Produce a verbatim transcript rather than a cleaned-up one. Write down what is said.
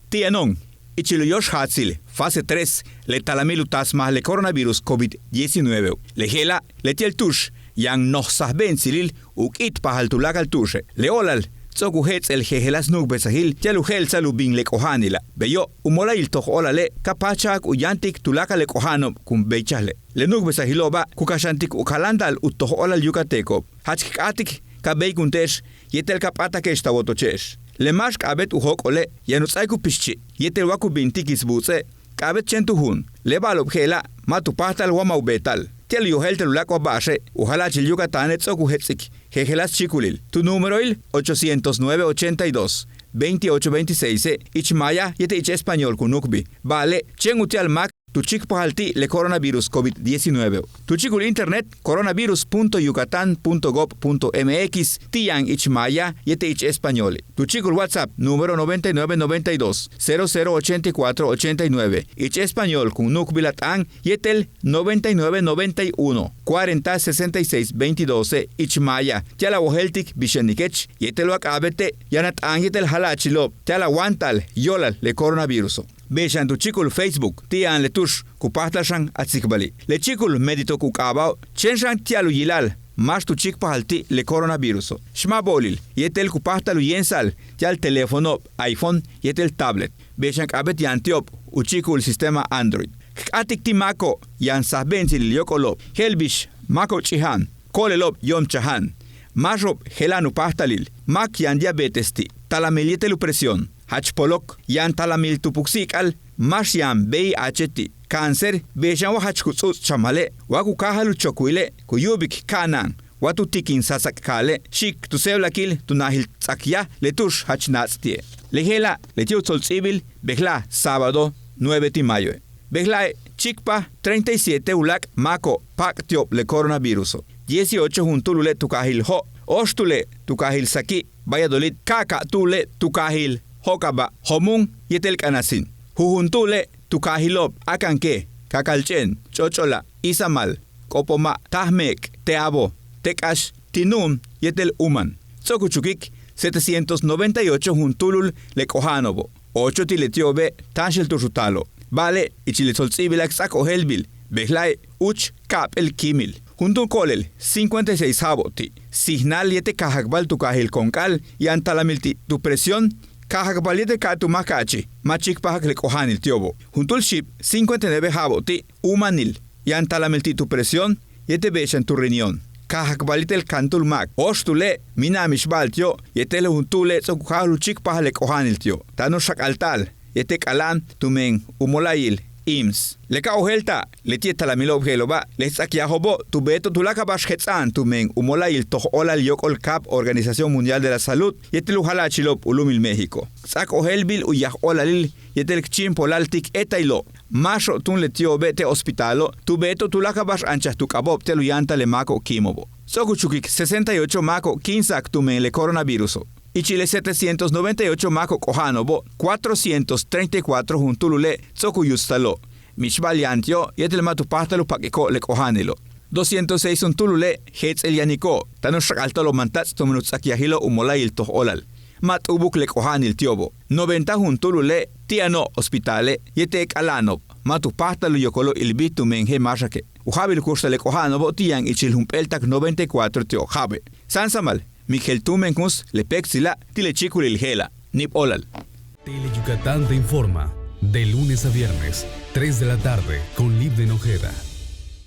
Ti' yano'on ichil u yóox jaatsil fase tres le talamil u taasmaj le coronavirus covid diecinueveo'. Le je'ela' leti'e' tu'ux yaan noj sajbe'entsilil u k'i'itpajal tuláakal tu'uxe'. Le o'olal ts'o'ok u jets'el jejeláas nu'ukbesajil ti'al u je'elsa'al u bin le k'oja'anila'. Beyo' u mola'ayil toj o'olale' ka páajchajak u yáantik tuláakal le k'oja'ano'ob kun béeychajle'. Le nu'ukbesajilo'oba' ku kaxantik u kaláanta'al u toj o'olal yucateco'ob. Jach k k'áatik ka béeykunte'ex yéetel ka p'áatake'ex ta wotoche'ex. Le máax k'a'abéet u jóok'ole' yaan u ts'áaik u pixchi' yéetel wa ku bin ti' kis buuts'e', k'a'abéet chéen tu juun. Le ba'alo'ob je'ela' ma' tu páajtal wa ma' u beeta'al. Ti'al u yojéelta'al u láak' wa ba'axe' u jala'achil Yucatane' ts'o'ok u jets'ik jejeláas chíikulil tu númeroil ochocientos nueve ochenta y dos veintiocho veintiseise', ich maaya yéetel ich español ku nu'ukbil. Ba'ale' chéen uti'al máak tu chíikpajal ti' le coronavirus covid diecinueveo'. Tu chíikul internet coronavirus punto yucatán punto gob punto mx ti' yaan ich maaya yéetel ich españole'. Tu chíikul WhatsApp número noventa y nueve noventa y dos cero cero ochenta y cuatro ochenta y nueve, ich español kun nu'ukbil a t'aan yéetel noventa y nueve noventa y uno cuarenta sesenta y seis veintidose', ich maaya ti'al a wojéeltik bix yanikech yéetel wa k'a'abéete' yaan a t'aan yéetel jala'achilo'ob ti'al a wáanta'al yóolal le coronaviruso'. Bey xan tu chíikul Facebook ti' yaan le tu'ux ku páajtal xan a tsikbali'. Le chíikul Mérito ku k'aaba'o' chéen xan ti'al u yila'al máax tu chíikpajal ti' le coronaviruso'. Xma' bo'olil yéetel ku páajtal u yéemsa'al ti'al teléfono'ob iPhone yéetel tablet. Bey xan k'a'abéet yaan ti'ob u chíikul sistema Android. K k'áatik ti' máako'ob yaan sajbe'entsilil yóok'olo'ob je'el bix máako'ob ch'ija'an, ko'olelo'ob yo'omchaja'an, máaxo'ob jela'an u páajtalil, máak yaan diabetes ti', talamil yéetel u presión, jach polok yaan talamil tu puksi'ik'al, máax yaan V I H ti', cáncer, bey xan wa jach ku ts'u'uts' chamale', wa ku káajal u chokwile' ku yu'ubik ka'ana'an, wa tu tikin sasak'kaale', xi'ik tu séebelakil tu najil ts'akyaj le tu'ux jach naats' ti'e'. Le je'ela' leti'e' u tsolts'íibil bejla'aj sábado nueve ti' mayoe'. Bejla'e' chíikpaj treinta y siete u láak' máako'ob paak' ti'ob le coronaviruso'. Dieciocho juntúulule' tu kaajil Jo', óoxtúule' tu kaajil Saki', Valladolid, ka'aka'túule' tu kaajil Jok'aba', Jomun yéetel K'anatsin, jujuntuule' tu kaajilo'ob Akanke, Kakalch'e'en, Ch'och'ola', Izamal, K'opoma', Taj Meek', Teabo, Tek'ax, Tinuum yéetel Uman. Ts'o'ok u chukik setecientos noventa y ocho juntúulul le k'oja'ano'obo'. Ocho ti' leti'obe' táanxel tu'ux u taalo'. Ba'ale' ichil le tsolts'íibilal k ts'áak ojéelbil, bejla'e' úuch ka'ap'éel kíimil. Juntúul ko'olel cincuenta y seis ja'abo'ob ti', sijnal yéetel kaajakbal tu kaajil Konk'al yaan talamil ti' tu presión, kaajakbal yéetel ka'aj tu máak ka'achi', ma' chíikpajak le k'oja'anil ti'obo'. Juntúul xiib cincuenta y nueve ja'abo'ob ti', úumanil yaan talamil ti' tu presión yéetel bey xan tu riñón, kaajakbal yéetel kantúul máak. Óoxtúule' mina'an mixba'al ti'o' yéetel juntúule' ts'o'ok u káajal u chíikpajal le k'oja'anil ti'o'. Táan u xak'alta'al yéetel k'ala'an tumen u mola'ayil IMSS. Le ka ojéelta'al leti'e' talamilo'ob je'elo'oba', le ts'akyajo'obo' tu beeto'ob tuláakal ba'ax jets'a'an tumen u mola'ayil toj o'olal yóok'ol kaab Organización Mundial de la Salud yéetel u jala'achilo'ob u lu'umil México. K ts'áak ojéelbil u yaj óolalil yéetel k chíimpolal ti' k éeta'ayilo', máaxo'ob túun leti'obe' te' hospitalo' tu beeto'ob tuláakal ba'ax anchaj tu k'abo'ob ti'al u yáantal le máako'ob kíimo'obo'. Ts'o'ok u chukik sesenta y ocho máako'ob kíimsa'ak tumen le coronaviruso'. Ichil le setecientos noventa y ocho máako'ob k'oja'ano'obo' cuatrocientos treinta y cuatro juntúulule' ts'o'ok u yutstalo', mixba'al yaan ti'o' yéetel ma' tu páajtal u pak'iko'ob le k'oja'anilo'. Doscientos seis juntúulule' jets'el yaniko'ob, táan u xak'alta'alo'ob mantats' tumen u ts'akyajilo'ob u mola'ayil toj o'olal. Ma' t'u'ubuk le k'oja'anil ti'obo'. Noventa juntúulule' ti' yano'ob hospitale' yéetel k'ala'ano'ob, ma' tu páajtal u yokolo'ob ilbij tumen je'el máaxake'. U ja'abil u kuxtal le k'oja'ano'obo' ti' yaan ichil jump'éel tak noventa y cuatro ti'ob ja'abe'. Sáansamal Miguel Túmen Kunz, le péektsila' ti' le chíikulil je'ela'. Níib óolal. Tele Yucatán te informa de lunes a viernes, tres de la tarde, con Livden Ojeda.